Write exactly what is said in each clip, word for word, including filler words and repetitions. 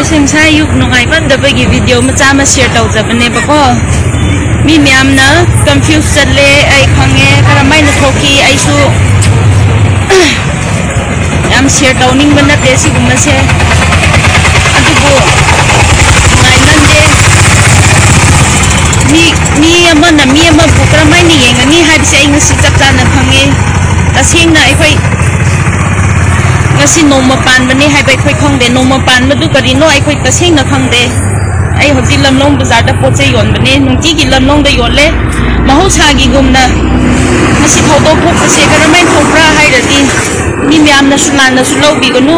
ꯉꯁꯥꯏ ꯑꯌꯨꯛ ꯅꯨꯡꯉꯥꯏꯃꯟꯗꯕꯒꯤ ꯚꯤꯗꯤꯑꯣ ꯃꯆꯥ ꯑꯃ ꯁꯤꯌꯔ ꯇꯧꯖꯕꯅꯦꯕꯀꯣ꯫ ꯃꯤ ꯃꯌꯥꯝꯅ ꯀꯟꯐ꯭ꯌꯨꯁ ꯆꯠꯂꯦ, ꯑꯩ ꯈꯪꯉꯦ, ꯀꯔꯝꯍꯥꯏꯅ ꯊꯣꯛꯈꯤ ꯑꯩꯁꯨ ꯌꯥꯝ ꯁꯤꯌꯔ ꯇꯧꯅꯤꯡꯕ ꯅꯠꯇꯦ ꯁꯤꯒꯨꯝꯕꯁꯦ꯫ ꯑꯗꯨꯕꯨ ꯅꯨꯡꯉꯥꯏꯃꯟꯗꯦ꯫ ꯃꯤ ꯃꯤ ꯑꯃꯅ ꯃꯤ ꯑꯃꯕꯨ ꯀꯔꯝꯍꯥꯏꯅ ꯌꯦꯡꯒꯅꯤ ꯍꯥꯏꯕꯁꯦ ꯑꯩ ꯉꯁꯤ ꯆꯞ ꯆꯥꯅ ꯈꯪꯉꯦ꯫ ꯇꯁꯦꯡꯅ ꯑꯩꯈꯣꯏ ꯉꯁꯤ ꯅꯣꯡꯃ ꯄꯥꯟꯕꯅꯦ ꯍꯥꯏꯕ ꯑꯩꯈꯣꯏ ꯈꯪꯗꯦ꯫ ꯅꯣꯡꯃ ꯄꯥꯟꯕꯗꯨ ꯀꯔꯤꯅꯣ ꯑꯩꯈꯣꯏ ꯇꯁꯦꯡꯅ ꯈꯪꯗꯦ꯫ ꯑꯩ ꯍꯧꯖꯤꯛ ꯂꯝꯂꯣꯡ ꯕꯖꯥꯔꯗ ꯄꯣꯠ ꯆꯩ ꯌꯣꯟꯕꯅꯦ, ꯅꯨꯡꯇꯤꯒꯤ ꯂꯝꯂꯣꯡꯗ ꯌꯣꯜꯂꯦ꯫ ꯃꯍꯧꯁꯥꯒꯤꯒꯨꯝꯅ ꯉꯁꯤ ꯊꯧꯗꯣꯛ ꯊꯣꯛꯄꯁꯦ ꯀꯔꯝꯍꯥꯏꯅ ꯊꯣꯛꯄ꯭ꯔꯥ ꯍꯥꯏꯔꯗꯤ, ꯃꯤ ꯃꯌꯥꯝꯅꯁꯨ ꯂꯥꯟꯅꯁꯨ ꯂꯧꯕꯤꯒꯅꯨ,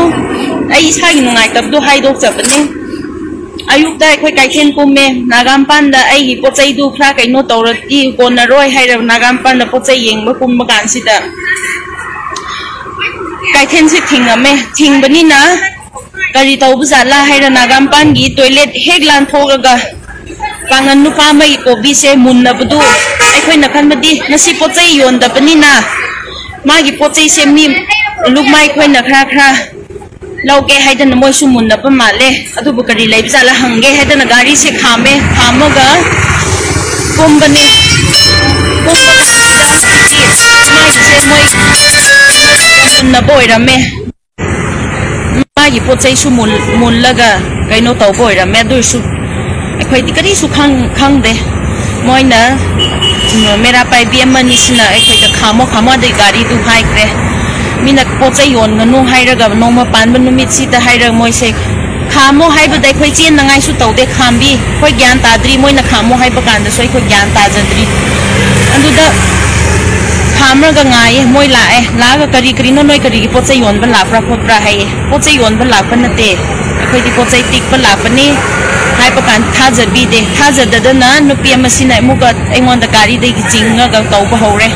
ꯑꯩ ꯏꯁꯥꯒꯤ ꯅꯨꯡꯉꯥꯏꯇꯕꯗꯣ ꯍꯥꯏꯗꯣꯛꯆꯕꯅꯦ꯫ ꯑꯌꯨꯛꯇ ꯑꯩꯈꯣꯏ ꯀꯩꯊꯦꯜ ꯀꯨꯝꯃꯦ, ꯅꯥꯒꯥꯃꯄꯥꯟꯗ ꯑꯩꯒꯤ ꯄꯣꯠ ꯆꯩꯗꯨ ꯈꯔ ꯀꯩꯅꯣ ꯇꯧꯔꯗꯤ ꯀꯣꯟꯅꯔꯣꯏ ꯍꯥꯏꯔ ꯅꯥꯒꯥꯃꯄꯥꯟꯗ ꯄꯣꯠ ꯆꯩ ꯌꯦꯡꯕ ꯀꯨꯝꯕ ꯀꯥꯟꯁꯤꯗ ꯀꯩꯊꯦꯜꯁꯤ ꯊꯤꯡꯉꯝꯃꯦ꯫ ꯊꯤꯡꯕꯅꯤꯅ ꯀꯔꯤ ꯇꯧꯕꯖꯥꯠꯂꯥ ꯍꯥꯏꯔ ꯅꯥꯒꯥꯃꯄꯥꯟꯒꯤ ꯇꯣꯏꯂꯦꯠ ꯍꯦꯛ ꯂꯥꯟꯊꯣꯛꯂꯒ ꯄꯥꯡꯒꯟ ꯅꯨꯄꯥ ꯑꯃꯒꯤ ꯀꯣꯕꯤꯁꯦ ꯃꯨꯟꯅꯕꯗꯨ ꯑꯩꯈꯣꯏꯅ ꯈꯟꯕꯗꯤ ꯉꯁꯤ ꯄꯣꯠ ꯆꯩ ꯌꯣꯟꯗꯕꯅꯤꯅ ꯃꯥꯒꯤ ꯄꯣꯠ ꯆꯩꯁꯦ ꯃꯤ ꯂꯨꯞꯃꯥꯏ ꯈꯣꯏꯅ ꯈꯔ ꯈꯔ ꯂꯧꯒꯦ ꯍꯥꯏꯗꯅ ꯃꯣꯏꯁꯨ ꯃꯨꯟꯅꯕ ꯃꯥꯜꯂꯦ꯫ ꯑꯗꯨꯕꯨ ꯀꯔꯤ ꯂꯩꯕꯖꯥꯠꯂ ꯍꯪꯒꯦ ꯍꯥꯏꯗꯅ ꯒꯥꯔꯤꯁꯦ ꯈꯥꯝꯃꯦ, ꯈꯥꯝꯃꯒ ꯀꯨꯝꯕꯅꯦ꯫ ꯀꯨꯝꯕ ꯀꯥꯟꯁꯤꯗ ꯍꯧꯖꯤꯛꯇꯤ ꯃꯥꯒꯤꯁꯦ ꯃꯣꯏ ꯃꯨꯟꯅꯕ ꯑꯣꯏꯔꯝꯃꯦ꯫ ꯃꯥꯒꯤ ꯄꯣꯠ ꯆꯩꯁꯨ ꯃꯨꯜ-, ꯃꯨꯜꯂꯒ ꯀꯩꯅꯣ ꯇꯧꯕ ꯑꯣꯏꯔꯝꯃꯦ꯫ ꯑꯗꯨ ꯑꯣꯏꯔꯁꯨ ꯑꯩꯈꯣꯏꯗꯤ ꯀꯔꯤꯁꯨ ꯈꯪ-, ꯈꯪꯗꯦ꯫ ꯃꯣꯏꯅ, ꯎꯝ, ꯃꯦꯔꯥ ꯄꯥꯏꯕꯤ ꯑꯃꯅꯤꯁꯤꯅ ꯑꯩꯈꯣꯏꯗ "ꯈꯥꯝꯃꯣ, ꯈꯥꯝꯃꯣ", ꯑꯗꯩ ꯒꯥꯔꯤꯗꯨ ꯍꯥꯏꯈ꯭ꯔꯦ꯫ ꯃꯤꯅ ꯄꯣꯠ ꯆꯩ ꯌꯣꯟꯒꯅꯨ ꯍꯥꯏꯔꯒ ꯅꯣꯡꯃ ꯄꯥꯟꯕ ꯅꯨꯃꯤꯠꯁꯤꯗ ꯍꯥꯏꯔꯒ ꯃꯣꯏꯁꯦ ꯈꯥꯝꯃꯣ ꯍꯥꯏꯕꯗ ꯑꯩꯈꯣꯏ ꯆꯦꯟꯅꯉꯥꯏꯁꯨ ꯇꯧꯗꯦ꯫ ꯈꯥꯝꯕꯤ, ꯑꯩꯈꯣꯏ ꯒ꯭ꯌꯥꯟ ꯇꯥꯗ꯭ꯔꯤ꯫ ꯃꯣꯏꯅ ꯈꯥꯝꯃꯣ ꯍꯥꯏꯕ ꯀꯥꯟꯗꯁꯨ ꯑꯩꯈꯣꯏ ꯒ꯭ꯌꯥꯟ ꯇꯥꯖꯗ꯭ꯔꯤ꯫ ꯑꯗꯨꯗ ꯈꯥꯝꯔꯒ ꯉꯥꯏꯌꯦ꯫ ꯃꯣꯏ ꯂꯥꯛꯑꯦ꯫ ꯂꯥꯛꯑꯒ "ꯀꯔꯤ ꯀꯔꯤꯅꯣ, ꯅꯣꯏ ꯀꯔꯤꯒꯤ ꯄꯣꯠ ꯆꯩ ꯌꯣꯟꯕ ꯂꯥꯛꯄ꯭ꯔꯥ ꯈꯣꯠꯄ꯭ꯔꯥ?" ꯍꯥꯏꯌꯦ꯫ "ꯄꯣꯠ ꯆꯩ ꯌꯣꯟꯕ ꯂꯥꯛꯄ ꯅꯠꯇꯦ, ꯑꯩꯈꯣꯏꯗꯤ ꯄꯣꯠ ꯆꯩ ꯇꯤꯛꯄ ꯂꯥꯛꯄꯅꯤ" ꯍꯥꯏꯕ ꯀꯥꯟꯗ ꯊꯥꯖꯕꯤꯗꯦ꯫ ꯊꯥꯖꯗꯗꯅ ꯅꯨꯄꯤ ꯑꯃꯁꯤꯅ ꯑꯃꯨꯛꯀ ꯑꯩꯉꯣꯟꯗ ꯒꯥꯔꯤꯗꯒꯤ ꯆꯤꯡꯉꯒ ꯇꯧꯕ ꯍꯧꯔꯦ꯫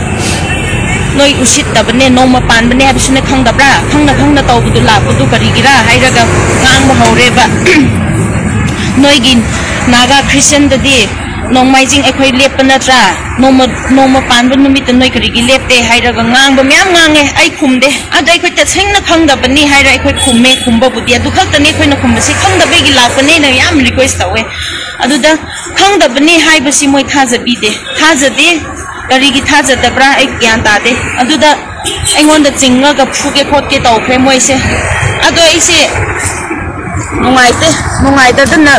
"ꯅꯣꯏ ꯎꯁꯤꯠꯇꯕꯅꯦ, ꯅꯣꯡꯃ ꯄꯥꯟꯕꯅꯦ ꯍꯥꯏꯕꯁꯨꯅꯦ ꯈꯪꯗꯕ꯭ꯔꯥ? ꯈꯪꯅ ꯈꯪꯅ ꯇꯧꯕꯗꯨ, ꯂꯥꯛꯄꯗꯨ ꯀꯔꯤꯒꯤꯔꯥ?" ꯍꯥꯏꯔꯒ ꯉꯥꯡꯕ ꯍꯧꯔꯦꯕ꯫ "ꯅꯣꯏꯒꯤ ꯅꯥꯒꯥ ꯈ꯭ꯔꯤꯁꯇꯤꯌꯟꯗꯗꯤ ꯅꯣꯡꯃꯥꯏꯖꯤꯡ ꯑꯩꯈꯣꯏ ꯂꯦꯞꯄ ꯅꯠꯇ꯭ꯔꯥ? ꯅꯣꯡꯃ ꯅꯣꯡꯃ ꯄꯥꯟꯕ ꯅꯨꯃꯤꯠꯇ ꯅꯣꯏ ꯀꯔꯤꯒꯤ ꯂꯦꯞꯇꯦ ꯍꯥꯏꯔꯒ ꯉꯥꯡꯕ ꯃꯌꯥꯝ ꯉꯥꯡꯉꯦ꯫ ꯑꯩ ꯈꯨꯝꯗꯦ꯫ ꯑꯗꯣ ꯑꯩꯈꯣꯏ ꯇꯁꯦꯡꯅ ꯈꯪꯗꯕꯅꯤ ꯍꯥꯏꯔ ꯑꯩꯈꯣꯏ ꯈꯨꯝꯃꯦ꯫ ꯈꯨꯝꯕꯕꯨꯗꯤ ꯑꯗꯨ ꯈꯛꯇꯅꯤ ꯑꯩꯈꯣꯏꯅ ꯈꯨꯝꯕꯁꯤ, ꯈꯪꯗꯕꯒꯤ ꯂꯥꯛꯄꯅꯦꯅ ꯌꯥꯝ ꯔꯤꯀ꯭ꯋꯦꯁ ꯇꯧꯋꯦ꯫ ꯑꯗꯨꯗ ꯈꯪꯗꯕꯅꯤ ꯍꯥꯏꯕꯁꯤ ꯃꯣꯏ ꯊꯥꯖꯕꯤꯗꯦ꯫ ꯊꯥꯖꯗꯦ꯫ ꯀꯔꯤꯒꯤ ꯊꯥꯖꯗꯕ꯭ꯔꯥ ꯑꯩ ꯒ꯭ꯌꯥꯟ ꯇꯥꯗꯦ꯫ ꯑꯗꯨꯗ ꯑꯩꯉꯣꯟꯗ ꯆꯤꯡꯉꯒ ꯐꯨꯒꯦ ꯈꯣꯠꯀꯦ ꯇꯧꯈ꯭ꯔꯦ ꯃꯣꯏꯁꯦ꯫ ꯑꯗꯣ ꯑꯩꯁꯦ ꯅꯨꯡꯉꯥꯏꯇꯦ꯫ ꯅꯨꯡꯉꯥꯏꯇꯗꯅ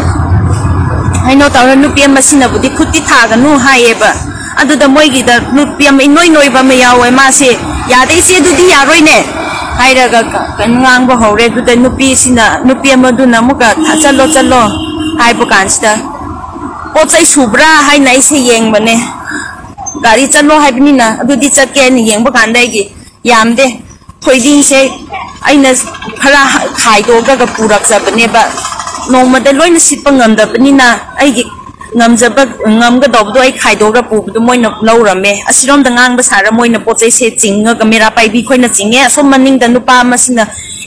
ꯀꯩꯅꯣ ꯇꯧꯔ, ꯅꯨꯄꯤ ꯑꯃꯁꯤꯅꯕꯨꯗꯤ ꯈꯨꯠꯇꯤ ꯊꯥꯒꯅꯨ ꯍꯥꯏꯌꯦꯕ꯫ ꯑꯗꯨꯗ ꯃꯣꯏꯒꯤꯗ ꯅꯨꯄꯤ ꯑꯃ ꯏꯅꯣꯏ ꯅꯣꯏꯕ ꯑꯃ ꯌꯥꯎꯋꯦ꯫ ꯃꯥꯁꯦ, "ꯌꯥꯗꯦ ꯏꯆꯦ, ꯑꯗꯨꯗꯤ ꯌꯥꯔꯣꯏꯅꯦ" ꯍꯥꯏꯔꯒ ꯀ- ꯀꯩꯅꯣ ꯉꯥꯡꯕ ꯍꯧꯔꯦ꯫ ꯑꯗꯨꯗ ꯅꯨꯄꯤꯁꯤꯅ, ꯅꯨꯄꯤ ꯑꯃꯗꯨꯅ ꯑꯃꯨꯛꯀ, "ꯆꯠꯂꯣ, ꯆꯠꯂꯣ" ꯍꯥꯏꯕ ꯀꯥꯟꯁꯤꯗ, "ꯄꯣꯠ ꯆꯩ ꯁꯨꯕ꯭ꯔꯥ?" ꯍꯥꯏꯅ ꯑꯩꯁꯦ ꯌꯦꯡꯕꯅꯦ꯫ ꯒꯥꯔꯤ ꯆꯠꯂꯣ ꯍꯥꯏꯕꯅꯤꯅ ꯑꯗꯨꯗꯤ ꯆꯠꯀꯦ ꯍꯥꯏꯅ ꯌꯦꯡꯕ ꯀꯥꯟꯗ ꯑꯩꯒꯤ ꯌꯥꯝꯗꯦ꯫ ꯊꯣꯏꯗꯤꯡꯁꯦ ꯑꯩꯅ ꯈꯔ ꯈꯥꯏꯗꯣꯛꯑꯒ ꯄꯨꯔꯛꯆꯕꯅꯦꯕ꯫ ꯅꯣꯡꯃꯗ ꯂꯣꯏꯅ ꯁꯤꯠꯄ ꯉꯝꯗꯕꯅꯤꯅ ꯑꯩꯒꯤ ꯉꯝꯖꯕ, ꯉꯝꯒꯗꯧꯕꯗꯣ ꯑꯩ ꯈꯥꯏꯗꯣꯛꯑꯒ ꯄꯨꯕꯗꯣ ꯃꯣꯏꯅ ꯂꯧꯔꯝꯃꯦ꯫ ꯑꯁꯤꯔꯣꯝꯗ ꯉꯥꯡꯕ ꯁꯥꯔ ꯃꯣꯏꯅ ꯄꯣꯠ ꯆꯩꯁꯦ ꯆꯤꯡꯉꯒ ꯃꯦꯔꯥ ꯄꯥꯏꯕꯤ ꯈꯣꯏꯅ ꯆꯤꯡꯉꯦ꯫ ꯑꯁꯣꯝ ꯃꯅꯤꯡꯗ ꯅꯨꯄꯥ ꯑꯃꯁꯤꯅ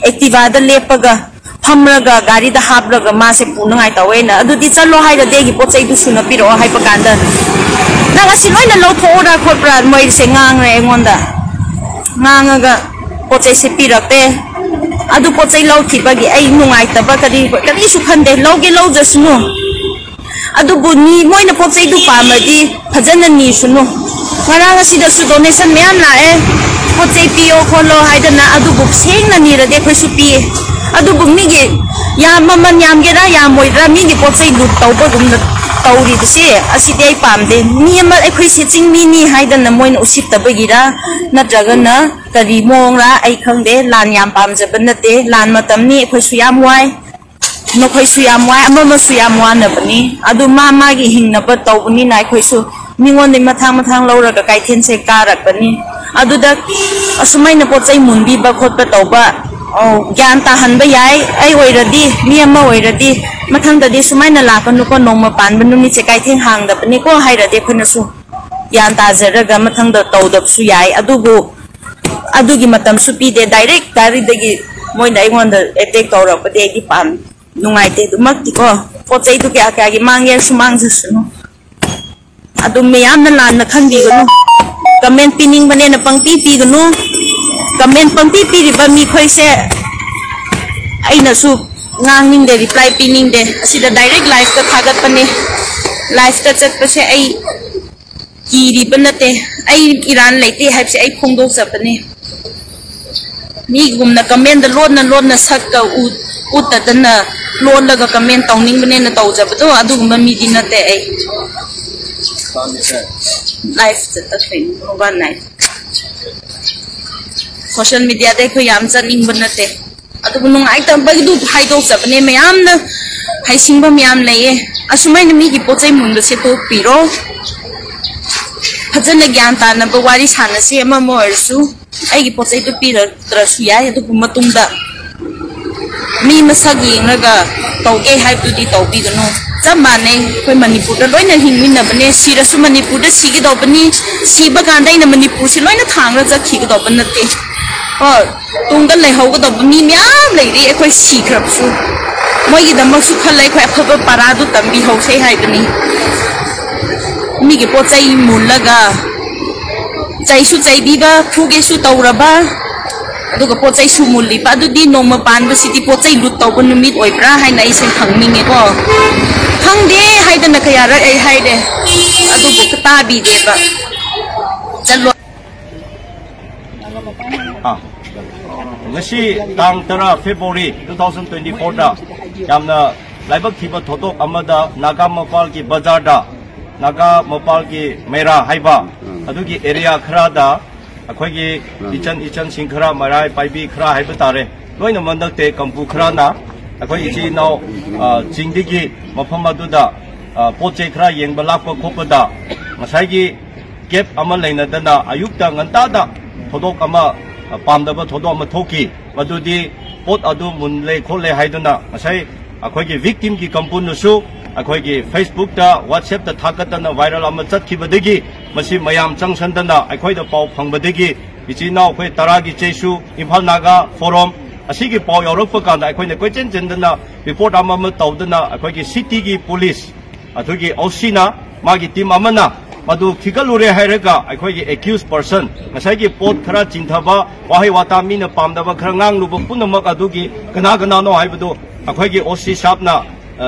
Activa ꯗ ꯂꯦꯞꯄꯒ ꯐꯝꯔꯒ ꯒꯥꯔꯤꯗ ꯍꯥꯞꯂꯒ ꯃꯥꯁꯦ ꯄꯨꯅꯉꯥꯏ ꯇꯧꯋꯦꯅ, "ꯑꯗꯨꯗꯤ ꯆꯠꯂꯣ ꯍꯥꯏꯔꯗꯤ ꯑꯩꯒꯤ ꯄꯣꯠ ꯆꯩꯗꯨ ꯁꯨꯅ ꯄꯤꯔꯛꯑꯣ" ꯍꯥꯏꯕ ꯀꯥꯟꯗ, "ꯅꯪ ꯑꯁꯤ ꯂꯣꯏꯅ ꯂꯧꯊꯣꯛꯎꯔꯥ ꯈꯣꯠꯄ꯭ꯔꯥ?" ꯃꯣꯏꯁꯦ ꯉꯥꯡꯔꯦ ꯑꯩꯉꯣꯟꯗ꯫ ꯉꯥꯡꯉꯒ ꯄꯣꯠ ꯆꯩꯁꯦ ꯄꯤꯔꯛꯇꯦ꯫ ꯑꯗꯨ ꯄꯣꯠ ꯆꯩ ꯂꯧꯈꯤꯕꯒꯤ ꯑꯩ ꯅꯨꯡꯉꯥꯏꯇꯕ ꯀꯔꯤ, ꯀꯔꯤꯁꯨ ꯈꯟꯗꯦ, ꯂꯧꯒꯦ ꯂꯧꯖꯁꯅꯨ꯫ ꯑꯗꯨꯕꯨ ꯃꯤ ꯃꯣꯏꯅ ꯄꯣꯠ ꯆꯩꯗꯨ ꯄꯥꯝꯃꯗꯤ ꯐꯖꯅ ꯅꯤꯁꯅꯨ꯫ ꯉꯔꯥꯡ ꯑꯁꯤꯗꯁꯨ ꯗꯣꯅꯦꯁꯟ ꯃꯌꯥꯝ ꯂꯥꯛꯑꯦ, ꯄꯣꯠ ꯆꯩ ꯄꯤꯌꯣ ꯈꯣꯠꯂꯣ ꯍꯥꯏꯗꯅ, ꯑꯗꯨꯕꯨ ꯁꯦꯡꯅ ꯅꯤꯔꯗꯤ ꯑꯩꯈꯣꯏꯁꯨ ꯄꯤꯌꯦ꯫ ꯑꯗꯨꯕꯨ ꯃꯤꯒꯤ ꯌꯥꯝ, ꯃꯃꯜ ꯌꯥꯝꯒꯦꯔꯥ ꯌꯥꯝꯃꯣꯏꯗ꯭ꯔꯥ, ꯃꯤꯒꯤ ꯄꯣꯠ ꯆꯩ ꯂꯨꯠ ꯇꯧꯕꯒꯨꯝꯅ ꯇꯧꯔꯤꯕꯁꯦ, ꯑꯁꯤꯗꯤ ꯑꯩ ꯄꯥꯝꯗꯦ꯫ ꯃꯤ ꯑꯃ, ꯑꯩꯈꯣꯏꯁꯦ ꯆꯤꯡꯃꯤꯅꯤ ꯍꯥꯏꯗꯅ ꯃꯣꯏꯅ ꯎꯁꯤꯠꯇꯕꯒꯤꯔ ꯅꯠꯇ꯭ꯔꯒꯅ ꯀꯔꯤ ꯃꯑꯣꯡꯔꯥ ꯑꯩ ꯈꯪꯗꯦ꯫ ꯂꯥꯟ ꯌꯥꯝ ꯄꯥꯝꯖꯕ ꯅꯠꯇꯦ, ꯂꯥꯟ ꯃꯇꯝꯅꯤ, ꯑꯩꯈꯣꯏꯁꯨ ꯌꯥꯝ ꯋꯥꯏ꯫ ꯅꯈꯣꯏꯁꯨ ꯌꯥꯝ ꯋꯥꯏ, ꯑꯃ ꯑꯃꯁꯨ ꯌꯥꯝ ꯋꯥꯅꯕꯅꯤ꯫ ꯑꯗꯨ ꯃꯥ ꯃꯥꯒꯤ ꯍꯤꯡꯅꯕ ꯇꯧꯕꯅꯤꯅ ꯑꯩꯈꯣꯏꯁꯨ ꯃꯤꯉꯣꯟꯗꯒꯤ ꯃꯊꯥꯡ ꯃꯊꯥꯡ ꯂꯧꯔꯒ ꯀꯩꯊꯦꯜꯁꯦ ꯀꯥꯔꯛꯄꯅꯤ꯫ ꯑꯗꯨꯗ ꯑꯁꯨꯃꯥꯏꯅ ꯄꯣꯠ ꯆꯩ ꯃꯨꯟꯕꯤꯕ ꯈꯣꯠꯄ ꯇꯧꯕ, ꯑꯧ, ꯒ꯭ꯌꯥꯟ ꯇꯥꯍꯟꯕ ꯌꯥꯏ꯫ ꯑꯩ ꯑꯣꯏꯔꯗꯤ, ꯃꯤ ꯑꯃ ꯑꯣꯏꯔꯗꯤ, ꯃꯊꯪꯗꯗꯤ ꯁꯨꯃꯥꯏꯅ ꯂꯥꯛꯀꯅꯨꯀꯣ, ꯅꯣꯡꯃ ꯄꯥꯟꯕ ꯅꯨꯃꯤꯠꯁꯦ ꯀꯩꯊꯦꯜ ꯍꯥꯡꯗꯕꯅꯤꯀꯣ ꯍꯥꯏꯔꯗꯤ ꯑꯩꯈꯣꯏꯅꯁꯨ ꯒ꯭ꯌꯥꯟ ꯇꯥꯖꯔꯒ ꯃꯊꯪꯗ ꯇꯧꯗꯕꯁꯨ ꯌꯥꯏ꯫ ꯑꯗꯨꯕꯨ ꯑꯗꯨꯒꯤ ꯃꯇꯝꯁꯨ ꯄꯤꯗꯦ, ꯗꯥꯏꯔꯦꯛ ꯒꯥꯔꯤꯗꯒꯤ ꯃꯣꯏꯅ ꯑꯩꯉꯣꯟꯗ ꯑꯦꯇꯦꯛ ꯇꯧꯔꯛꯄꯗꯤ ꯑꯩꯗꯤ ꯄꯥꯝ ꯅꯨꯡꯉꯥꯏꯇꯦ꯫ ꯑꯗꯨꯃꯛꯇꯤꯀꯣ, ꯄꯣꯠ ꯆꯩꯗꯨ ꯀꯌꯥ ꯀꯌꯥꯒꯤ ꯃꯥꯡꯒꯦꯁꯨ ꯃꯥꯡꯖꯁꯅꯨ꯫ ꯑꯗꯨꯝ ꯃꯌꯥꯝꯅ ꯂꯥꯟꯅ ꯈꯟꯕꯤꯒꯅꯨ꯫ ꯀꯃꯦꯟ ꯄꯤꯅꯤꯡꯕꯅꯦꯅ ꯄꯪꯄꯤ ꯄꯤꯒꯅꯨ꯫ ꯀꯃꯦꯟ ꯄꯪꯄꯤ ꯄꯤꯔꯤꯕ ꯃꯤꯈꯣꯏꯁꯦ ꯑꯩꯅꯁꯨ ꯉꯥꯡꯅꯤꯡꯗꯦ, ꯔꯤꯄ꯭ꯂꯥꯏ ꯄꯤꯅꯤꯡꯗꯦ꯫ ꯑꯁꯤꯗ ꯗꯥꯏꯔꯦꯛ ꯂꯥꯏꯐꯇ ꯊꯥꯒꯠꯄꯅꯦ꯫ ꯂꯥꯏꯐꯇ ꯆꯠꯄꯁꯦ ꯑꯩ ꯀꯤꯔꯤꯕ ꯅꯠꯇꯦ꯫ ꯑꯩ ꯏꯔꯥꯟ ꯂꯩꯇꯦ ꯍꯥꯏꯕꯁꯦ ꯑꯩ ꯐꯣꯡꯗꯣꯛꯆꯕꯅꯦ꯫ ꯃꯤꯒꯨꯝꯅ ꯀꯃꯦꯟꯗ ꯂꯣꯟꯅ ꯂꯣꯟꯅ ꯁꯛꯀ ꯎ- ꯎꯠꯇꯗꯅ ꯂꯣꯜꯂꯒ ꯀꯃꯦꯟ ꯇꯧꯅꯤꯡꯕꯅꯦꯅ ꯇꯧꯖꯕꯗꯣ ꯑꯗꯨꯒꯨꯝꯕ ꯃꯤꯗꯤ ꯅꯠꯇꯦ ꯑꯩ꯫ ꯂꯥꯏꯐ ꯆꯠꯇꯣꯏꯅꯤ, ꯃꯣꯕꯥꯏꯜ ꯂꯥꯏꯐ꯫ ꯁꯣꯁꯤꯌꯦꯜ ꯃꯤꯗꯤꯌꯥꯗ ꯑꯩꯈꯣꯏ ꯌꯥꯝ ꯆꯠꯅꯤꯡꯕ ꯅꯠꯇꯦ꯫ ꯑꯗꯨꯕꯨ ꯅꯨꯡꯉꯥꯏꯇꯕꯒꯤꯗꯨ ꯍꯥꯏꯗꯣꯛꯆꯕꯅꯦ꯫ ꯃꯌꯥꯝꯅ ꯍꯩꯁꯤꯡꯕ ꯃꯌꯥꯝ ꯂꯩꯌꯦ꯫ ꯑꯁꯨꯃꯥꯏꯅ ꯃꯤꯒꯤ ꯄꯣꯠ ꯆꯩ ꯃꯨꯟꯕꯁꯦ ꯇꯣꯛꯄꯤꯔꯣ꯫ ꯐꯖꯅ ꯒ꯭ꯌꯥꯟ ꯇꯥꯅꯕ ꯋꯥꯔꯤ ꯁꯥꯟꯅꯁꯤ꯫ ꯑꯃ ꯑꯃ ꯑꯣꯏꯔꯁꯨ ꯑꯩꯒꯤ ꯄꯣꯠ ꯆꯩꯗꯨ ꯄꯤꯔꯛꯇ꯭ꯔꯁꯨ ꯌꯥꯏ, ꯑꯗꯨꯕꯨ ꯃꯇꯨꯡꯗ ꯃꯤ ꯃꯁꯛ ꯌꯦꯡꯂꯒ ꯇꯧꯒꯦ ꯍꯥꯏꯕꯗꯨꯗꯤ ꯇꯧꯕꯤꯒꯅꯨ꯫ ꯆꯞ ꯃꯥꯟꯅꯩ, ꯑꯩꯈꯣꯏ ꯃꯅꯤꯄꯨꯔꯗ ꯂꯣꯏꯅ ꯍꯤꯡꯃꯤꯟꯅꯕꯅꯦ꯫ ꯁꯤꯔꯁꯨ ꯃꯅꯤꯄꯨꯔꯗ ꯁꯤꯒꯗꯧꯕꯅꯤ꯫ ꯁꯤꯕ ꯀꯥꯟꯗ ꯑꯩꯅ ꯃꯅꯤꯄꯨꯔꯁꯤ ꯂꯣꯏꯅ ꯊꯥꯡꯔ ꯆꯠꯈꯤꯒꯗꯧꯕ ꯅꯠꯇꯦ꯫ ꯍꯣꯏ, ꯇꯨꯡꯗ ꯂꯩꯍꯧꯒꯗꯧꯕ ꯃꯤ ꯃꯌꯥꯝ ꯂꯩꯔꯤ꯫ ꯑꯩꯈꯣꯏ ꯁꯤꯈ꯭ꯔꯕꯁꯨ ꯃꯣꯏꯒꯤꯗꯃꯛꯁꯨ ꯈꯜꯂ ꯑꯩꯈꯣꯏ ꯑꯐꯕ ꯄꯔꯥꯗꯨ ꯇꯝꯕꯤꯍꯧꯁꯦ ꯍꯥꯏꯕꯅꯤ꯫ ꯃꯤꯒꯤ ꯄꯣꯠ ꯆꯩ ꯃꯨꯜꯂꯒ ꯆꯩꯁꯨ ꯆꯩꯕꯤꯕ, ꯐꯨꯒꯦꯁꯨ ꯇꯧꯔꯕ, ꯑꯗꯨꯒ ꯄꯣꯠ ꯆꯩꯁꯨ ꯃꯨꯜꯂꯤꯕ, ꯑꯗꯨꯗꯤ ꯅꯣꯡꯃ ꯄꯥꯟꯕꯁꯤꯗꯤ ꯄꯣꯠ ꯆꯩ ꯂꯨꯠ ꯇꯧꯕ ꯅꯨꯃꯤꯠ ꯑꯣꯏꯕ꯭ꯔꯥ ꯍꯥꯏꯅ ꯑꯩꯁꯦ ꯍꯪꯅꯤꯡꯉꯦꯀꯣ꯫ ꯈꯪꯗꯦ ꯍꯥꯏꯗꯅ ꯀꯌꯥꯔꯛ ꯑꯩ ꯍꯥꯏꯔꯦ, ꯑꯗꯨꯕꯨ ꯇꯥꯕꯤꯗꯦꯕ꯫ ꯆꯠꯂꯣ꯫ ꯑꯥ, ꯉꯁꯤ ꯇꯥꯡ ꯇꯔꯥ February two thousand twenty fourꯗ ꯌꯥꯝꯅ ꯂꯥꯏꯕꯛ ꯊꯤꯕ ꯊꯧꯗꯣꯛ ꯑꯃꯗ ꯅꯥꯒꯥ ꯃꯄꯥꯜꯒꯤ ꯕꯖꯥꯔꯗ, ꯅꯥꯒꯥ ꯃꯄꯥꯜꯒꯤ ꯃꯩꯔꯥ ꯍꯥꯏꯕ ꯑꯗꯨꯒꯤ ꯑꯦꯔꯤꯌꯥ ꯈꯔꯗ ꯑꯩꯈꯣꯏꯒꯤ ꯏꯆꯟ ꯏꯆꯟꯁꯤꯡ ꯈꯔ, ꯃꯔꯥꯏ ꯄꯥꯏꯕꯤ ꯈꯔ ꯍꯥꯏꯕ ꯇꯥꯔꯦ, ꯂꯣꯏꯅꯃꯛ ꯅꯠꯇꯦ, ꯀꯝꯄꯨ ꯈꯔꯅ ꯑꯩꯈꯣꯏ ꯏꯆꯤꯜ ꯏꯅꯥꯎ, ꯑ, ꯆꯤꯡꯗꯒꯤ ꯃꯐꯝ ꯑꯗꯨꯗ, ꯑ, ꯄꯣꯠ ꯆꯩ ꯈꯔ ꯌꯦꯡꯕ ꯂꯥꯛꯄ ꯈꯣꯠꯄꯗ ꯉꯁꯥꯏꯒꯤ ꯀꯦꯞ ꯑꯃ ꯂꯩꯅꯗꯅ ꯑꯌꯨꯛꯇ ꯉꯟꯇꯥꯗ ꯊꯧꯗꯣꯛ ꯑꯃ, ꯑ, ꯄꯥꯝꯗꯕ ꯊꯧꯗꯣꯛ ꯑꯃ ꯊꯣꯛꯈꯤ꯫ ꯃꯗꯨꯗꯤ ꯄꯣꯠ ꯑꯗꯨ ꯃꯨꯜꯂꯦ ꯈꯣꯠꯂꯦ ꯍꯥꯏꯗꯨꯅ ꯉꯁꯥꯏ ꯑꯩꯈꯣꯏꯒꯤ ꯚꯤꯛꯇꯤꯝꯒꯤ ꯀꯝꯄꯨꯅꯁꯨ ꯑꯩꯈꯣꯏꯒꯤ Facebookꯇ, WhatsAppꯇ ꯊꯥꯒꯠꯇꯅ viral ꯑꯃ ꯆꯠꯈꯤꯕꯗꯒꯤ ꯃꯁꯤ ꯃꯌꯥꯝ ꯆꯪꯁꯟꯗꯅ ꯑꯩꯈꯣꯏꯗ ꯄꯥꯎ ꯐꯪꯕꯗꯒꯤ ꯏꯆꯤꯜ ꯏꯅꯥꯎ ꯑꯩꯈꯣꯏ ꯇꯔꯥꯒꯤ ꯆꯩꯁꯨ, ꯏꯝꯐꯥꯜ ꯅꯥꯒꯥ ꯐꯣꯔꯝ ꯑꯁꯤꯒꯤ ꯄꯥꯎ ꯌꯧꯔꯛꯄ ꯀꯥꯟꯗ ꯑꯩꯈꯣꯏꯅ ꯀꯣꯏꯆꯦꯟ ꯆꯦꯟꯗꯅ ꯔꯤꯄꯣꯔꯠ ꯑꯃ ꯑꯃ ꯇꯧꯗꯅ ꯑꯩꯈꯣꯏꯒꯤ ꯁꯤꯇꯤꯒꯤ ꯄꯨꯂꯤꯁ ꯑꯗꯨꯒꯤ ꯑꯣꯁꯤꯅ ꯃꯥꯒꯤ ꯇꯤꯝ ꯑꯃꯅ ꯃꯗꯨ ꯊꯤꯒꯠꯂꯨꯔꯦ ꯍꯥꯏꯔꯒ, ꯑꯩꯈꯣꯏꯒꯤ ꯑꯦꯀ꯭ꯌꯨꯁ ꯄꯔꯁꯟ, ꯉꯁꯥꯏꯒꯤ ꯄꯣꯠ ꯈꯔ ꯆꯤꯟꯊꯕ, ꯋꯥꯍꯩ ꯋꯥꯇꯥ ꯃꯤꯅ ꯄꯥꯝꯗꯕ ꯈꯔ ꯉꯥꯡꯂꯨꯕ ꯄꯨꯝꯅꯃꯛ ꯑꯗꯨꯒꯤ ꯀꯅꯥ ꯀꯅꯥꯅꯣ ꯍꯥꯏꯕꯗꯨ ꯑꯩꯈꯣꯏꯒꯤ ꯑꯣ ꯁꯤ ꯁꯥꯞꯅ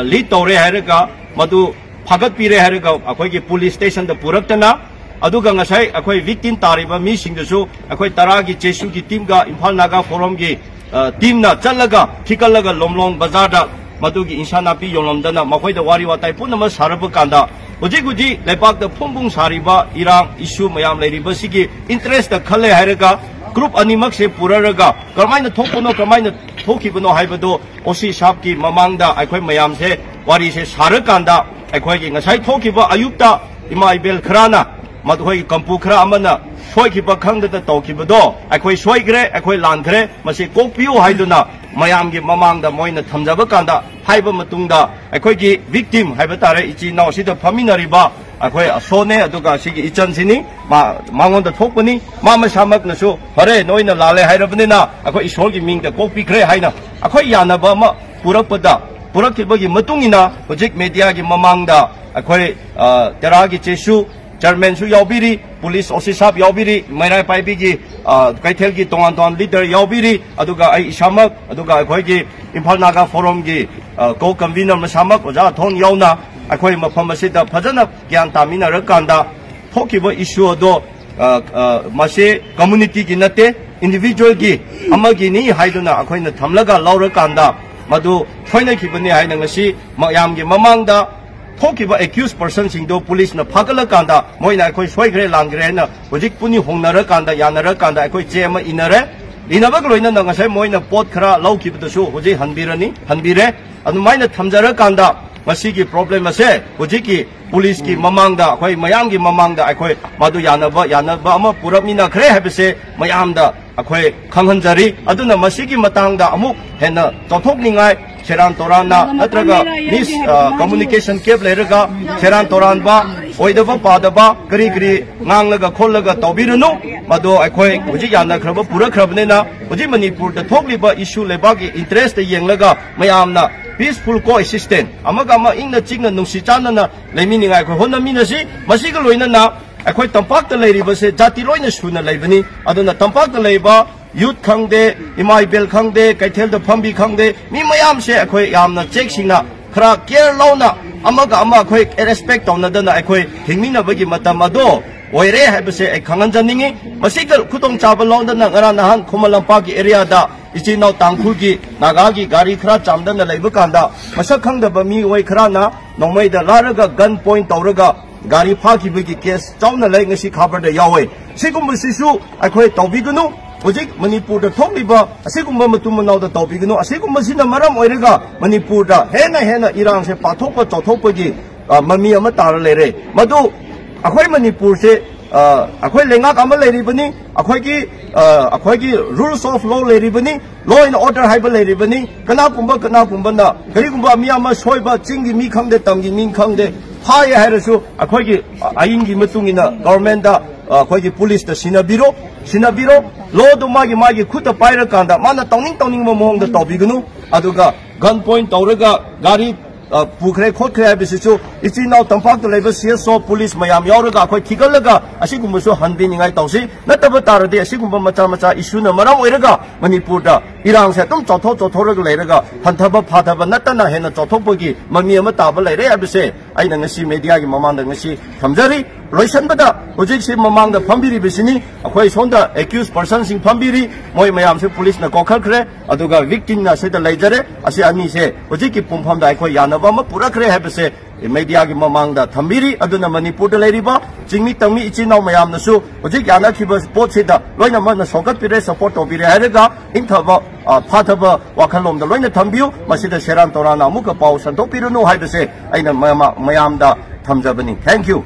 ꯂꯤꯗ ꯇꯧꯔꯦ ꯍꯥꯏꯔꯒ, ꯃꯗꯨ ꯐꯥꯒꯠꯄꯤꯔꯦ ꯍꯥꯏꯔꯒ ꯑꯩꯈꯣꯏꯒꯤ ꯄꯨꯂꯤꯁ ꯁ꯭ꯇꯦꯁꯟꯗ ꯄꯨꯔꯛꯇꯅ, ꯑꯗꯨꯒ ꯉꯁꯥꯏ ꯑꯩꯈꯣꯏ ꯚꯤꯛꯇꯤꯝ ꯇꯥꯔꯤꯕ ꯃꯤꯁꯤꯡꯗꯨꯁꯨ ꯑꯩꯈꯣꯏ ꯇꯔꯥꯒꯤ ꯖꯦꯁꯨꯒꯤ ꯇꯤꯝꯒ ꯏꯝꯐꯥꯜ ꯅꯥꯒꯥ ꯐꯣꯔꯝꯒꯤ, ꯑ, ꯇꯤꯝꯅ ꯆꯠꯂꯒ ꯊꯤꯀꯠꯂꯒ ꯂꯣꯝꯂꯣꯡ ꯕꯖꯥꯔꯗ ꯃꯗꯨꯒꯤ ꯏꯟꯁꯥꯟ ꯅꯥꯄꯤ ꯌꯣꯜꯂꯝꯗꯅ ꯃꯈꯣꯏꯗ ꯋꯥꯔꯤ ꯋꯥꯇꯥꯏ ꯄꯨꯝꯅꯃꯛ ꯁꯥꯔꯕ ꯀꯥꯟꯗ, ꯍꯧꯖꯤꯛ ꯍꯧꯖꯤꯛ ꯂꯩꯕꯥꯛꯇ ꯐꯣꯡ ꯐꯣꯡ ꯁꯥꯔꯤꯕ ꯏꯔꯥꯡ ꯏꯁꯨ ꯃꯌꯥꯝ ꯂꯩꯔꯤꯕꯁꯤꯒꯤ ꯏꯟꯇꯔꯦꯁꯇ ꯈꯜꯂꯦ ꯍꯥꯏꯔꯒ, ꯒ꯭ꯔꯨꯞ ꯑꯅꯤꯃꯛꯁꯦ ꯄꯨꯔꯔꯒ ꯀꯔꯝꯍꯥꯏꯅ ꯊꯣꯛꯄꯅꯣ, ꯀꯔꯝꯍꯥꯏꯅ ꯊꯣꯛꯈꯤꯕꯅꯣ ꯍꯥꯏꯕꯗꯣ ꯑꯣ ꯁꯤ ꯁꯥꯞꯀꯤ ꯃꯃꯥꯡꯗ ꯑꯩꯈꯣꯏ ꯃꯌꯥꯝꯁꯦ ꯋꯥꯔꯤꯁꯦ ꯁꯥꯔꯀꯥꯟꯗ, ꯑꯩꯈꯣꯏꯒꯤ ꯉꯁꯥꯏ ꯊꯣꯛꯈꯤꯕ ꯑꯌꯨꯛꯇ ꯏꯃꯥ ꯏꯕꯦꯜ ꯈꯔꯅ, ꯃꯈꯣꯏꯒꯤ ꯀꯝꯄꯨ ꯈꯔ ꯑꯃꯅ ꯁꯣꯏꯈꯤꯕ ꯈꯪꯗꯅ ꯇꯧꯈꯤꯕꯗꯣ, ꯑꯩꯈꯣꯏ ꯁꯣꯏꯈ꯭ꯔꯦ, ꯑꯩꯈꯣꯏ ꯂꯥꯟꯈ꯭ꯔꯦ, ꯃꯁꯤ ꯀꯣꯛꯄꯤꯌꯨ ꯍꯥꯏꯗꯨꯅ ꯃꯌꯥꯝꯒꯤ ꯃꯃꯥꯡꯗ ꯃꯣꯏꯅ ꯊꯝꯖꯕ ꯀꯥꯟꯗ, ꯍꯥꯏꯕ ꯃꯇꯨꯡꯗ ꯑꯩꯈꯣꯏꯒꯤ ꯚꯤꯛꯇꯤꯝ ꯍꯥꯏꯕ ꯇꯥꯔꯦ, ꯏꯆꯤꯟ ꯏꯅꯥꯎ ꯑꯁꯤꯗ ꯐꯝꯃꯤꯟꯅꯔꯤꯕ ꯑꯩꯈꯣꯏ ꯑꯁꯣꯅꯦ, ꯑꯗꯨꯒ ꯑꯁꯤꯒꯤ ꯏꯆꯟꯁꯤꯅꯤ, ꯃꯥ, ꯃꯉꯣꯟꯗ ꯊꯣꯛꯄꯅꯤ, ꯃꯥ ꯃꯁꯥꯃꯛꯅꯁꯨ, "ꯐꯔꯦ, ꯅꯣꯏꯅ ꯂꯥꯜꯂꯦ ꯍꯥꯏꯔꯕꯅꯤꯅ ꯑꯩꯈꯣꯏ ꯏꯁꯣꯔꯒꯤ ꯃꯤꯡꯗ ꯀꯣꯛꯄꯤꯈ꯭ꯔꯦ" ꯍꯥꯏꯅ ꯑꯩꯈꯣꯏ ꯌꯥꯅꯕ ꯑꯃ ꯄꯨꯔꯛꯄꯗ, ꯄꯨꯔꯛꯈꯤꯕꯒꯤ ꯃꯇꯨꯡ ꯏꯟꯅ ꯍꯧꯖꯤꯛ ꯃꯦꯗꯤꯌꯥꯒꯤ ꯃꯃꯥꯡꯗ ꯑꯩꯈꯣꯏ, ꯑ, ꯇꯦꯔꯥꯒꯤ ꯆꯦꯁꯨ ꯆꯤꯌꯔꯃꯦꯟꯁꯨ ꯌꯥꯎꯕꯤꯔꯤ, ꯄꯨꯂꯤꯁ ꯑꯣ ꯁꯤ ꯁꯥꯞ ꯌꯥꯎꯕꯤꯔꯤ, ꯃꯩꯔꯥ ꯄꯥꯏꯕꯤꯒꯤ, ꯑ, ꯀꯩꯊꯦꯜꯒꯤ ꯇꯣꯉꯥꯟ ꯇꯣꯉꯥꯟ ꯂꯤꯗꯔ ꯌꯥꯎꯕꯤꯔꯤ, ꯑꯗꯨꯒ ꯑꯩ ꯏꯁꯥꯃꯛ, ꯑꯗꯨꯒ ꯑꯩꯈꯣꯏꯒꯤ ꯏꯝꯐꯥꯜ ꯅꯥꯒꯥ ꯐꯣꯔꯝꯒꯤ, ꯑ, ꯀꯣ ꯀꯟꯚꯤꯅꯔ ꯃꯁꯥꯃꯛ ꯑꯣꯖꯥ ꯑꯊꯣꯟ ꯌꯥꯎꯅ ꯑꯩꯈꯣꯏ ꯃꯐꯝ ꯑꯁꯤꯗ ꯐꯖꯅ ꯒ꯭ꯌꯥꯟ ꯇꯥꯃꯤꯟꯅꯔꯀꯥꯟꯗ ꯊꯣꯛꯈꯤꯕ ꯏꯁꯨ ꯑꯗꯣ, ꯑ, ꯑ, ꯃꯁꯤ ꯀꯝꯃꯨꯅꯤꯇꯤꯒꯤ ꯅꯠꯇꯦ, ꯏꯟꯗꯤꯚꯤꯖꯨꯋꯦꯜꯒꯤ ꯑꯃꯒꯤꯅꯤ ꯍꯥꯏꯗꯨꯅ ꯑꯩꯈꯣꯏꯅ ꯊꯝꯂꯒ ꯂꯧꯔꯀꯥꯟꯗ, ꯃꯗꯨ ꯁꯣꯏꯅꯈꯤꯕꯅꯤ ꯍꯥꯏꯅ ꯉꯁꯤ ꯃꯌꯥꯝꯒꯤ ꯃꯃꯥꯡꯗ ꯊꯣꯛꯈꯤꯕ ꯑꯦꯀ꯭ꯌꯨꯁ ꯄꯔꯁꯟꯁꯤꯡꯗꯣ ꯄꯨꯂꯤꯁꯅ ꯐꯥꯒꯠꯂꯀꯥꯟꯗ, ꯃꯣꯏꯅ ꯑꯩꯈꯣꯏ ꯁꯣꯏꯈ꯭ꯔꯦ, ꯂꯥꯟꯈ꯭ꯔꯦ ꯍꯥꯏꯅ ꯍꯧꯖꯤꯛ ꯄꯨꯟꯅꯤ ꯍꯣꯡꯅꯔꯀꯥꯟꯗ, ꯌꯥꯅꯔꯀꯥꯟꯗ ꯑꯩꯈꯣꯏ ꯆꯦ ꯑꯃ ꯏꯟꯅꯔꯦ꯫ ꯏꯟꯅꯕꯒ ꯂꯣꯏꯅꯅ ꯉꯁꯥꯏ ꯃꯣꯏꯅ ꯄꯣꯠ ꯈꯔ ꯂꯧꯈꯤꯕꯗꯨꯁꯨ ꯍꯧꯖꯤꯛ ꯍꯟꯕꯤꯔꯅꯤ, ꯍꯟꯕꯤꯔꯦ꯫ ꯑꯗꯨꯃꯥꯏꯅ ꯊꯝꯖꯔꯀꯥꯟꯗ ꯉꯁꯤꯒꯤ ꯄ꯭ꯔꯣꯕ꯭ꯂꯦꯝ ꯑꯁꯦ ꯍꯧꯖꯤꯛꯀꯤ ꯄꯨꯂꯤꯁꯀꯤ ꯃꯃꯥꯡꯗ, ꯑꯩꯈꯣꯏ ꯃꯌꯥꯝꯒꯤ ꯃꯃꯥꯡꯗ ꯑꯩꯈꯣꯏ ꯃꯗꯨ ꯌꯥꯅꯕ, ꯌꯥꯅꯕ ꯑꯃ ꯄꯨꯔꯛꯃꯤꯟꯅꯈ꯭ꯔꯦ ꯍꯥꯏꯕꯁꯦ ꯃꯌꯥꯝꯗ ꯑꯩꯈꯣꯏ ꯈꯪꯍꯟꯖꯔꯤ꯫ ꯑꯗꯨꯅ ꯃꯁꯤꯒꯤ ꯃꯇꯥꯡꯗ ꯑꯃꯨꯛ ꯍꯦꯟꯅ ꯆꯥꯎꯊꯣꯛꯅꯤꯡꯉꯥꯏ ꯁꯦꯔꯥꯟ ꯇꯣꯔꯥꯟꯅ ꯅꯠꯇ꯭ꯔꯒ ꯃꯤꯁ, ꯑ, ꯀꯝꯃꯨꯅꯤꯀꯦꯁꯟ ꯒꯦꯞ ꯂꯩꯔꯒ ꯁꯦꯔꯥꯟ ꯇꯣꯔꯥꯟꯕ, ꯑꯣꯏꯗꯕ ꯄꯥꯗꯕ ꯀꯔꯤ ꯀꯔꯤ ꯉꯥꯡꯂꯒ ꯈꯣꯠꯂꯒ ꯇꯧꯕꯤꯔꯨꯅꯨ꯫ ꯃꯗꯣ ꯑꯩꯈꯣꯏ ꯍꯧꯖꯤꯛ ꯌꯥꯅꯈ꯭ꯔꯕ ꯄꯨꯔꯛꯈ꯭ꯔꯕꯅꯤꯅ, ꯍꯧꯖꯤꯛ ꯃꯅꯤꯄꯨꯔꯗ ꯊꯣꯛꯂꯤꯕ ꯏꯁꯨ ꯂꯩꯕꯥꯛꯀꯤ ꯏꯟꯇꯔꯦꯁꯇ ꯌꯦꯡꯂꯒ ꯃꯌꯥꯝꯅ Peaceful coexistence, ꯑꯃꯒ ꯑꯃ ꯏꯪꯅ ꯆꯤꯛꯅ ꯅꯨꯡꯁꯤ ꯆꯥꯟꯅꯅ ꯂꯩꯃꯤꯟꯅꯤꯡꯉꯥꯏ ꯑꯩꯈꯣꯏ ꯍꯣꯠꯅꯃꯤꯟꯅꯁꯤ꯫ ꯃꯁꯤꯒ ꯂꯣꯏꯅꯅ ꯑꯩꯈꯣꯏ ꯇꯝꯄꯥꯛꯇ ꯂꯩꯔꯤꯕꯁꯦ ꯖꯥꯇꯤ ꯂꯣꯏꯅ ꯁꯨꯅ ꯂꯩꯕꯅꯤ꯫ ꯑꯗꯨꯅ ꯇꯝꯄꯥꯛꯇ ꯂꯩꯕ youth ꯈꯪꯗꯦ, ꯏꯃꯥ ꯏꯕꯦꯜ ꯈꯪꯗꯦ, ꯀꯩꯊꯦꯜꯗ ꯐꯝꯕꯤ ꯈꯪꯗꯦ, ꯃꯤ ꯃꯌꯥꯝꯁꯦ ꯑꯩꯈꯣꯏ ꯌꯥꯝꯅ ꯆꯦꯛꯁꯤꯟꯅ, ꯈꯔ care ꯂꯧꯅ, ꯑꯃꯒ ꯑꯃ ꯑꯩꯈꯣꯏ respect ꯇꯧꯅꯗꯅ ꯑꯩꯈꯣꯏ ꯍꯤꯡꯃꯤꯟꯅꯕꯒꯤ ꯃꯇꯝ ꯑꯗꯣ ꯑꯣꯏꯔꯦ ꯍꯥꯏꯕꯁꯦ ꯑꯩ ꯈꯪꯍꯟꯖꯅꯤꯡꯉꯤ꯫ ꯃꯁꯤꯒ ꯈꯨꯗꯣꯡꯆꯥꯕ ꯂꯧꯗꯅ ꯉꯔꯥꯡ ꯅꯍꯥꯟ ꯈꯨꯃꯟ ꯂꯝꯄꯥꯛꯀꯤ areaꯗ ꯏꯆꯤꯜ ꯏꯅꯥꯎ ꯇꯥꯡꯈꯨꯜꯒꯤ, ꯅꯥꯒꯥꯒꯤ ꯒꯥꯔꯤ ꯈꯔ ꯆꯥꯝꯗꯅ ꯂꯩꯕ ꯀꯥꯟꯗ ꯃꯁꯛ ꯈꯪꯗꯕ ꯃꯤꯑꯣꯏ ꯈꯔꯅ ꯅꯣꯡꯃꯩꯗ ꯂꯥꯔꯒ gun point ꯇꯧꯔꯒ ꯒꯥꯔꯤ ꯐꯥꯈꯤꯕꯒꯤ case ꯆꯥꯎꯅ ꯂꯩ, ꯉꯁꯤ ꯈꯕꯔꯗ ꯌꯥꯎꯋꯦ꯫ ꯁꯤꯒꯨꯝꯕꯁꯤꯁꯨ ꯑꯩꯈꯣꯏ ꯇꯧꯕꯤꯒꯅꯨ꯫ ꯍꯧꯖꯤꯛ ꯃꯅꯤꯄꯨꯔꯗ ꯊꯣꯛꯂꯤꯕ ꯑꯁꯤꯒꯨꯝꯕ ꯃꯇꯨꯡ ꯃꯅꯥꯎꯗ ꯇꯧꯕꯤꯒꯅꯨ꯫ ꯑꯁꯤꯒꯨꯝꯕꯁꯤꯅ ꯃꯔꯝ ꯑꯣꯏꯔꯒ ꯃꯅꯤꯄꯨꯔꯗ ꯍꯦꯟꯅ ꯍꯦꯟꯅ ꯏꯔꯥꯡꯁꯦ ꯄꯥꯛꯊꯣꯛꯄ ꯆꯥꯎꯊꯣꯛꯄꯒꯤ, ꯑ, ꯃꯃꯤ ꯑꯃ ꯇꯥꯔ ꯂꯩꯔꯦ꯫ ꯃꯗꯨ ꯑꯩꯈꯣꯏ ꯃꯅꯤꯄꯨꯔꯁꯦ, ꯑ, ꯑꯩꯈꯣꯏ ꯂꯩꯉꯥꯛ ꯑꯃ ꯂꯩꯔꯤꯕꯅꯤ, ꯑꯩꯈꯣꯏꯒꯤ, ꯑ, ꯑꯩꯈꯣꯏꯒꯤ rules of law ꯂꯩꯔꯤꯕꯅꯤ, law and order ꯍꯥꯏꯕ ꯂꯩꯔꯤꯕꯅꯤ꯫ ꯀꯅꯥꯒꯨꯝꯕ ꯀꯅꯥꯒꯨꯝꯕꯅ ꯀꯔꯤꯒꯨꯝꯕ ꯃꯤ ꯑꯃ ꯁꯣꯏꯕ, ꯆꯤꯡꯒꯤ ꯃꯤ ꯈꯪꯗꯦ, ꯇꯝꯒꯤ ꯃꯤ ꯈꯪꯗꯦ, ꯐꯥꯏꯌꯦ ꯍꯥꯏꯔꯁꯨ ꯑꯩꯈꯣꯏꯒꯤ, ꯑ, ꯑꯥꯏꯟꯒꯤ ꯃꯇꯨꯡ ꯏꯟꯅ governmentꯗ, ꯑ, ꯑꯩꯈꯣꯏꯒꯤ policeꯇ ꯁꯤꯟꯅꯕꯤꯔꯣ, ꯁꯤꯟꯅꯕꯤꯔꯣ꯫ Lawꯗꯣ ꯃꯥꯒꯤ, ꯃꯥꯒꯤ ꯈꯨꯠꯇ ꯄꯥꯏꯔꯀꯥꯟꯗ ꯃꯥꯅ ꯇꯧꯅꯤꯡ ꯇꯧꯅꯤꯡꯕ ꯃꯑꯣꯡꯗ ꯇꯧꯕꯤꯒꯅꯨ꯫ ꯑꯗꯨꯒ gun point ꯇꯧꯔꯒ ꯒꯥꯔꯤ, ꯑ, ꯄꯨꯈ꯭ꯔꯦ ꯈꯣꯠꯈ꯭ꯔꯦ ꯍꯥꯏꯕꯁꯤꯁꯨ ꯏꯆꯤꯜ ꯏꯅꯥꯎ ꯇꯝꯄꯥꯛꯇ ꯂꯩꯕ C S O, police ꯃꯌꯥꯝ ꯌꯥꯎꯔꯒ ꯑꯩꯈꯣꯏ ꯊꯤꯒꯠꯂꯒ ꯑꯁꯤꯒꯨꯝꯕꯁꯨ ꯍꯟꯕꯤꯅꯤꯡꯉꯥꯏ ꯇꯧꯁꯤ꯫ ꯅꯠꯇꯕ ꯇꯥꯔꯗꯤ ꯑꯁꯤꯒꯨꯝꯕ ꯃꯆꯥ ꯃꯆꯥ issueꯅ ꯃꯔꯝ ꯑꯣꯏꯔꯒ ꯃꯅꯤꯄꯨꯔꯗ ꯏꯔꯥꯡꯁꯦ ꯑꯗꯨꯝ ꯆꯥꯎꯊꯣꯛ ꯆꯥꯎꯊꯣꯛꯔꯒ ꯂꯩꯔꯒ ꯍꯟꯊꯕ ꯐꯥꯊꯕ ꯅꯠꯇꯅ ꯍꯦꯟꯅ ꯆꯥꯎꯊꯣꯛꯄꯒꯤ ꯃꯃꯤ ꯑꯃ ꯇꯥꯕ ꯂꯩꯔꯦ ꯍꯥꯏꯕꯁꯦ ꯑꯩꯅ ꯉꯁꯤ mediaꯒꯤ ꯃꯃꯥꯡꯗ ꯉꯁꯤ ꯊꯝꯖꯔꯤ꯫ ꯂꯣꯏꯁꯟꯕꯗ ꯍꯧꯖꯤꯛꯁꯤ ꯃꯃꯥꯡꯗ ꯐꯝꯕꯤꯔꯤꯕꯁꯤꯅꯤ, ꯑꯩꯈꯣꯏ ꯁꯣꯝꯗ accused personꯁꯤꯡ ꯐꯝꯕꯤꯔꯤ, ꯃꯣꯏ ꯃꯌꯥꯝꯁꯦ policeꯅ ꯀꯧꯈꯠꯈ꯭ꯔꯦ, ꯑꯗꯨꯒ victimꯅ ꯁꯤꯗ ꯂꯩꯖꯔꯦ꯫ ꯑꯁꯤ ꯑꯅꯤꯁꯦ ꯍꯧꯖꯤꯛꯀꯤ ꯄꯨꯡꯐꯝꯗ ꯑꯩꯈꯣꯏ ꯌꯥꯅꯕ ꯑꯃ ꯄꯨꯔꯛꯈ꯭ꯔꯦ ꯍꯥꯏꯕꯁꯦ mediaꯒꯤ ꯃꯃꯥꯡꯗ ꯊꯝꯕꯤꯔꯤ꯫ ꯑꯗꯨꯅ ꯃꯅꯤꯄꯨꯔꯗ ꯂꯩꯔꯤꯕ ꯆꯤꯡꯃꯤ ꯇꯝꯃꯤ ꯏꯆꯤꯜ ꯏꯅꯥꯎ ꯃꯌꯥꯝꯅꯁꯨ ꯍꯧꯖꯤꯛ ꯌꯥꯅꯈꯤꯕ ꯄꯣꯠꯁꯤꯗ ꯂꯣꯏꯅꯃꯛꯅ ꯁꯣꯛꯀꯠꯄꯤꯔꯦ, support ꯇꯧꯕꯤꯔꯦ ꯍꯥꯏꯔꯒ ꯏꯪꯊꯕ, ꯑ, ꯐꯥꯊꯕ ꯋꯥꯈꯜꯂꯣꯝꯗ ꯂꯣꯏꯅ ꯊꯝꯕꯤꯌꯨ꯫ ꯃꯁꯤꯗ ꯁꯦꯔꯥꯟ ꯇꯧꯔꯥꯟꯅ ꯑꯃꯨꯛꯀ ꯄꯥꯎ ꯁꯟꯗꯣꯛꯄꯤꯔꯨꯅꯨ ꯍꯥꯏꯕꯁꯦ ꯑꯩꯅ ꯃꯌꯥꯝ-, ꯃꯌꯥꯝꯗ ꯊꯝꯖꯕꯅꯤ꯫ Thank you꯫